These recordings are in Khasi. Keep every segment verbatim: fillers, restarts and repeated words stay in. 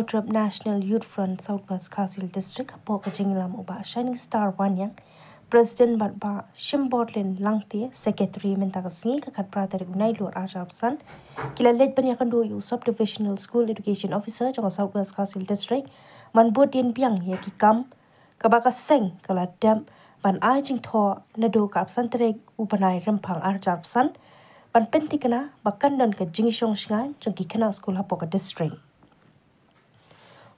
Trip National Youth Front South West Khasi Hills District hapoh ka jingïalam u Bah Shining Star Wanniang, President, bad Bah Shimborlin Langte, Secretary, mynta ka sngi ka khatphra tarik u Nailur arhajar arphew san, ki la leit ban ïakynduh ïa u Sub Divisional School Education Officer jong ka South West Khasi Hills District ban bud dien biang ïa ki kam kaba ka seng ka la dep ban ai jingthoh naduh ka arphew san tarik u bnai Rymphang arhajar arphew san, ban pynthikna ba kan don ka jingshong shngaiñ jong ki khynnah skul hapoh ka district.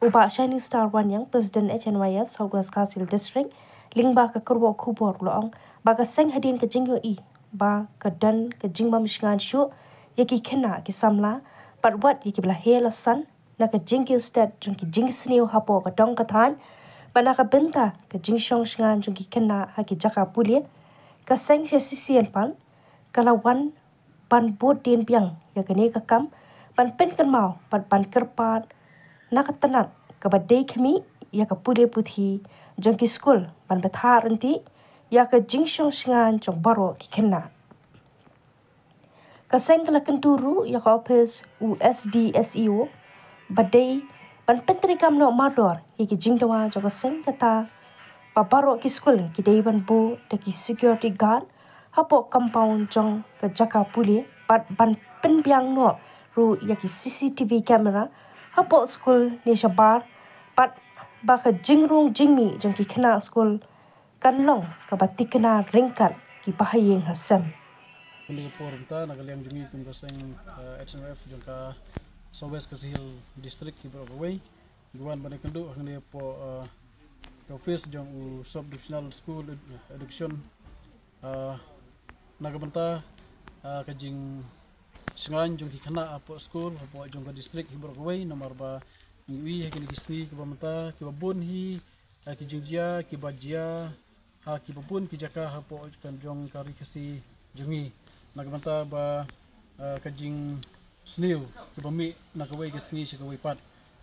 U Bah Shining Star Wanniang, President H N Y F South West Khasi Hills District, lyngba ka kyrwoh khubor u la ong ba ka seng hadien ka jingïohi ba ka don ka jingbym shngaiñ shuh ïa ki khynnah ki samla, bad wat ïa kiba la heh la san na ka jingkiew stet jong ki jingsniew hapoh ka dong ka thaiñ, bad na ka bynta ka jingshong shngaiñ jong ki khynnah ha ki jaka pule, ka seng shisien pat ka la wan ban bud dien biang ïa kane ka kam, ban pynkynmaw bad ban kyrpad na ka tnat kaba dei khmih ïa ka pule puthi jong ki skul, ban bthah ryntih ïa ka jingshong shngaiñ jong baroh ki khynnah. Ka seng ka la kyntu ruh ïa ka ophis u S D S E O ba dei ban pyntreikam noh mardor ïa ki jingdawa jong ka seng, kata ba baroh ki skul ki dei ban buh da ki security guard hapoh compound jong ka jaka pule, bad ban pynbiang noh ruh ïa ki C C T V camera hapoh skul ne shabar, bad ba ka jingrung jingmih jong ki khynnah skul kan long kaba thikna ryngkat ki bahaïing hasem. Kane ka por mynta na ka liang jong ngi kum ka seng, eh, H N Y F jong ka South West Khasi Hills District hi baroh kawei, ngi wan ban ïakynduh hangne hapoh, eh, ka office jong u Sub Divisional School Ed-, Education, eh, na ka bynta, eh, ka jingshngaiñ jong ki khynnah hapoh skul hapoh jong ka district hi baroh kawei, namar ba ngi ïohi ha kine ki sngi kiba mynta kiba bun hi, ha ki jingjia kiba jia ha kiba bun ki jaka hapoh kan jong ka ri Khasi jong ngi, na ka bynta ba, eh, ka jingsniew kiba mih na kawei ka sngi sha kawei pat.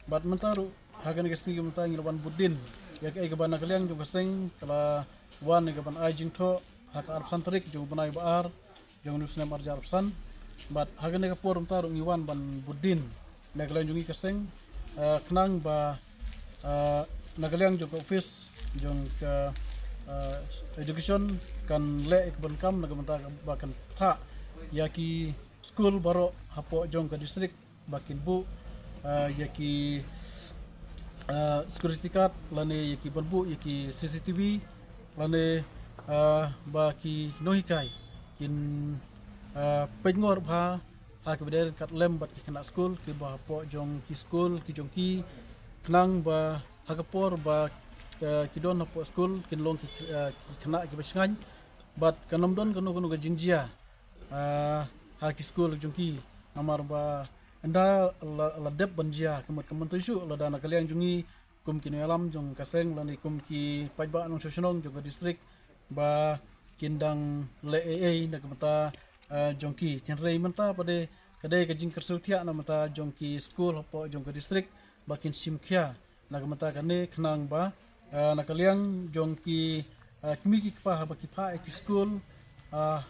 Bad mynta ruh ha kane ka sngi ka mynta ngi la wan bud dien ïa kaei kaba na ka liang jong ka seng ka la wan ïa kaban ai jingthoh ha ka arphew san tarik jong u bnai ba ar jong une u snem arhajar arphew san. Bad ha kane ka por mynta ruh ngi wan ban bud dien na ka liang jong ngi ka seng, eh, khnang ba, eh, na ka liang jong ka office jong ka, eh, education kan leh ïa ka ban kam na ka bynta ba kan thah ïa ki skul baroh hapoh jong ka district ba kin buh, eh, ïa ki, eh, security guard lane ïa ki ban buh ïa ki C C T V lane, eh, ba ki nonghikai kin, eh, peit ngor bha ha kiba dei ryngkat lem bad ki khynnah skul kiba hapoh jong ki skul ki jong ki, khnang ba ha ka por ba, eh, ki don hapoh skul kin long ki, eh, ki khynnah kiba shngaiñ bad kan ym don kano kano ka jingjia, eh, ha ki skul jong ki, namar ba ynda la, la dep ban jia ka mut ka mynta shuh lada na ka liang jong ngi kum ki nongïalam jong ka seng lane kum ki paidbah nongshong shnong jong ka district ba kin dang leh ei ei na ka bynta, eh, jong ki. Hynrei mynta pat de ka dei ka jingkyrsiew thiah na ka bynta jong ki skul hapoh jong ka district ba kin shim khia na ka bynta kane khnang ba, eh, na ka liang jong ki, eh, kmie ki kpa haba ki phah ïa ki skul, eh,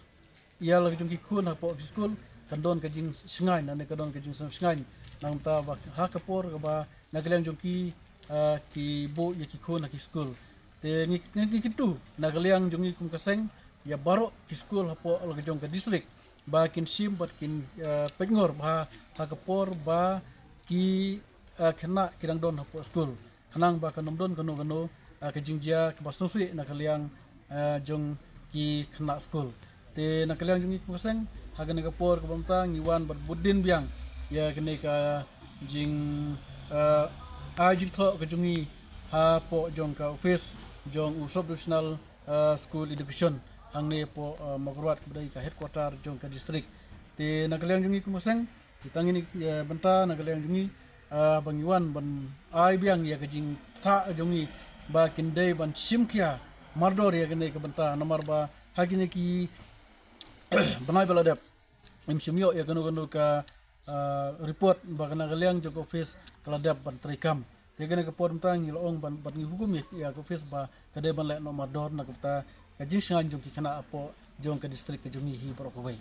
ïa la ka jong ki khun hapoh ki skul kan don ka jingshngaiñ lane ka don ka jingsngewshngaiñ na ka bynta ba ha ka por kaba na ka liang jong ki, eh, ki buh ïa ki khun ha ki skul. Te ngi, ngi, ngi kyntu na ka liang jong ngi kum ka seng ïa baroh ki skul hapoh la ka jong ka district ba kin shim bad kin, eh, peit ngor bha ha ka por ba ki, eh, khynnah ki dang don hapoh skul, khnang ba kan ym don kano kano, eh, ka jingjia kaba sngewsih na ka liang, eh, jong ki khynnah skul. Te na ka liang jong ngi kum ka seng ha kane ka por kaba mynta ngi wan bad bud dien biang ïa kane ka jing, eh, ai jingthoh ka jong ngi hapoh jong ka office jong u Sub Divisional, eh, School Education hangne hapoh, eh, Mawkyrwat kaba dei ka headquarter jong ka district. Te na ka liang jong ngi kum ka seng, te tang ïa kane, eh, bynta na ka liang jong ngi, eh, ba ngi wan ban ai biang ïa ka jingthah jong ngi ba kin dei ban shim khia mardor ïa kane ka bynta, namar ba ha kine ki bnai ba la dep ngim shym ïoh ïa kano kano ka, eh, report ba ka na ka liang jong ka office ka la dep ban treikam. Te kane ka por mynta ngi la ong ban, ban ngi hukum ïa, ïa ka office ba ka dei ban leh noh mardor na ka bynta ka jingshngaiñ jong ki khynnah hapoh jong ka district ka jong ngi hi baroh kawei.